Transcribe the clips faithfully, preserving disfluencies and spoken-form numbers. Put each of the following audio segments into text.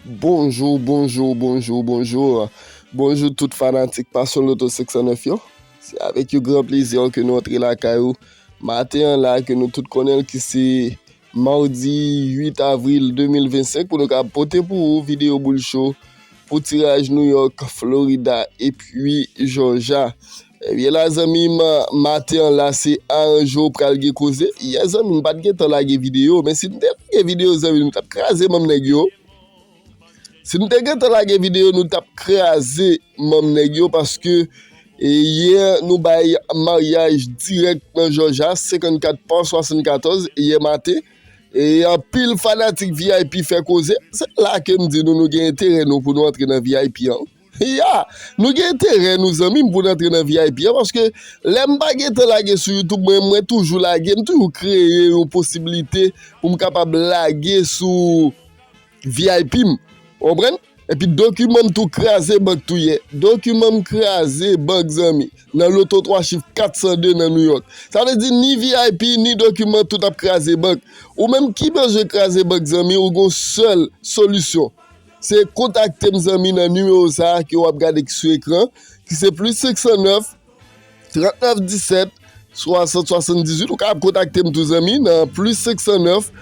Bonjou, bonjou, bonjou, bonjou. Bonjou tout fanatik Passion Lotto senk san nèf yo. Se avèk yon gran plezi ke nou antre lakay ou. Maten an la ke nou tout konnen l ki se madi uit avril de mil vennsenk pou nou ka pote pou ou videyo boul cho pou tiraj New York, Florida epi Georgia. Ebyen la zanmi m, maten an la se aranje w pral gen koze. Yè zanmi m pa t gentan lage videyo, men si n te lage videyo zanmi m, nou t ap kraze manm nèg yo. Si n te gentan lage videyo, nou t ap kraze manm nèg yo paske e, yè nou bay maryaj dirèk nan Jòja, senkannkat pa swasannkatòz, yè maten. E anpil fanatik V I P fè koze. Se la ke m di nou, nou gen enterè nou pou nou antre nan V I P an. Ya! Nou gen enterè nou zanmi m pou n antre nan V I P an, paske lè m pa gentan lage sou YouTube, mwen, mwen toujou lage, m toujou kreye yon posiblite pou m kapab lage sou V I P m. Ou konprann? Epi dokiman m tou kraze bank tou yè. Dokiman m kraze bank zanmi. Nan loto twa chif kat san de nan New York. Sa vle di ni V I P, ni dokiman tout ap kraze bank. Ou menm ki bezwen kraze bank zanmi, ou gon sèl solisyon. Se kontakte m zanmi nan nimewo sa a ke w ap gade ki sou ekran, ki se plis senk san nèf, trant nèf disèt, swasant swasanndizuit. Ou kapab kontakte m tou zanmi nan plis senk san nèf,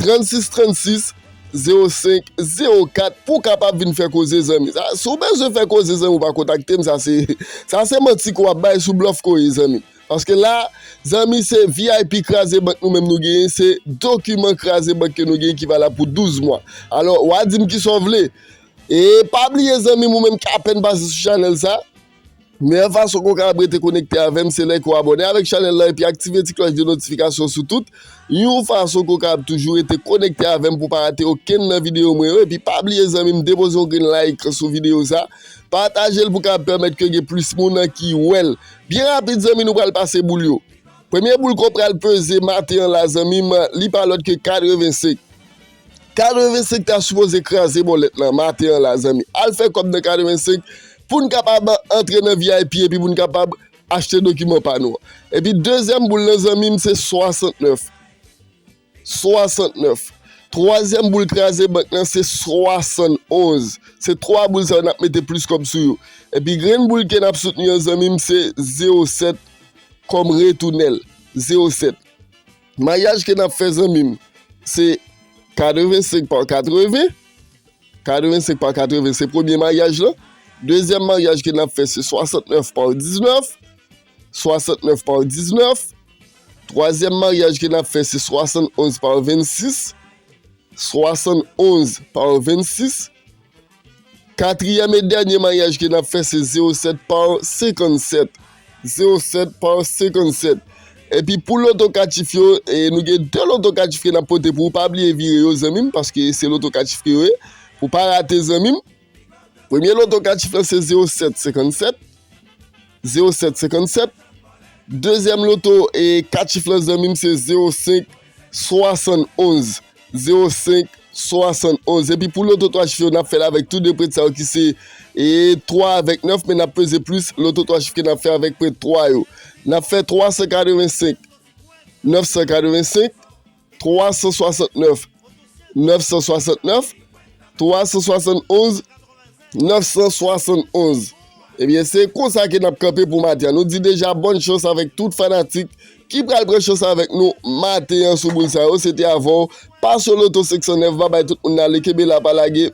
trannsis trannsis, zewo senk zewo kat pou w kapab vin fè koze zanmi. Sa, si w bezwen fè koze zanmi, ou pa kontakte m, sa se, sa se manti ke w ap bay, sou blòf ke w ye zanmi. Paske la, zanmi, se V I P kraze bank nou menm nou genyen, se dokiman kraze bank ke nou genyen ki valab pou douz mwa. Alò, w a di m kisa w vle. E pa bliye zanmi m, ou menm ki apèn pase sou chanèl sa, meyè fason ke w kapab rete konekte avè m, se lè ke w abòne avèk chanèl la epi aktive ti klòch de notifikasyon sou tout. Yon fason ke w kapab toujou rete konekte avè m pou w pa rate okenn nan videyo mwen yo. Epi pa bliye zanmi m, depoze yon grenn like sou videyo sa. Pataje l pou kapab pèmèt ke gen plis moun ki wè l. Byen rapid zanmi, nou pral pase boul yo. Premye boul ke w pral peze maten an la zanmi m, li pa lòt ke katrevensenk. Katrevensenk ta sipoze kraze bòlèt lan maten an la zanmi. Al fè kòb nan katrevensenk pou n kapab antre nan V I P epi pou n kapab achte dokiman pa nou an. Epi dezyèm boul lan zanmi m se swasantnèf. Swasantnèf. Twazyèm boul kraze bank lan se swasannonz. Se twa boul sa yo n ap mete plis kòb sou yo. Epi grenn boul ke n ap soutni an zanmi m se zewo sèt kòm retounèl. Zewo sèt. Maryaj ke n ap fè zanmi m se katrevensenk pa katreven. Katrevensenk pa katreven se premye maryaj lan. Dezyèm maryaj ke n ap fè se swasantnèf pa diznèf. Swasantnèf pa diznèf. Twazyèm maryaj ke n ap fè se swasannonz pa vennsis. Swasannonz pa vennsis. Katriyèm e dènye maryaj ke n ap fè se zewo sèt pa senkannsèt. Zewo sèt pa senkannsèt. Epi pou loto kat chif yo, e, nou gen de loto kat chif ke n ap pote pou ou. Pa bliye vire yo zanmi m, paske se loto kat chif ke yo ye. Pou pa rate zanmi m. Premye loto kat chif lan se zewo sèt senkannsèt. Zewo sèt senkannsèt. Dezyèm loto e kat chif lan zanmi m se zewo senk swasannonz. Zewo senk swasannonz. Epi pou loto twa chif yo, n ap fè l avèk tou de prèt sa yo ki se e twa avèk nèf, men n ap peze plis loto twa chif ke n ap fè avèk prèt twa yo. N ap fè twa san katrevensenk, nèf san katrevensenk, twa san swasantnèf, nèf san swasantnèf, twa san swasannonz, nèf san swasannonz. Ebyen, se konsa ke n ap kanpe pou maten an. Nou di deja bòn chans avèk tout fanatik ki pral pran chans avèk nou maten an sou boul sa yo. Se te avè w, Passion Lotto senk san nèf, babay tout moun ale, kenbe la, pa lage.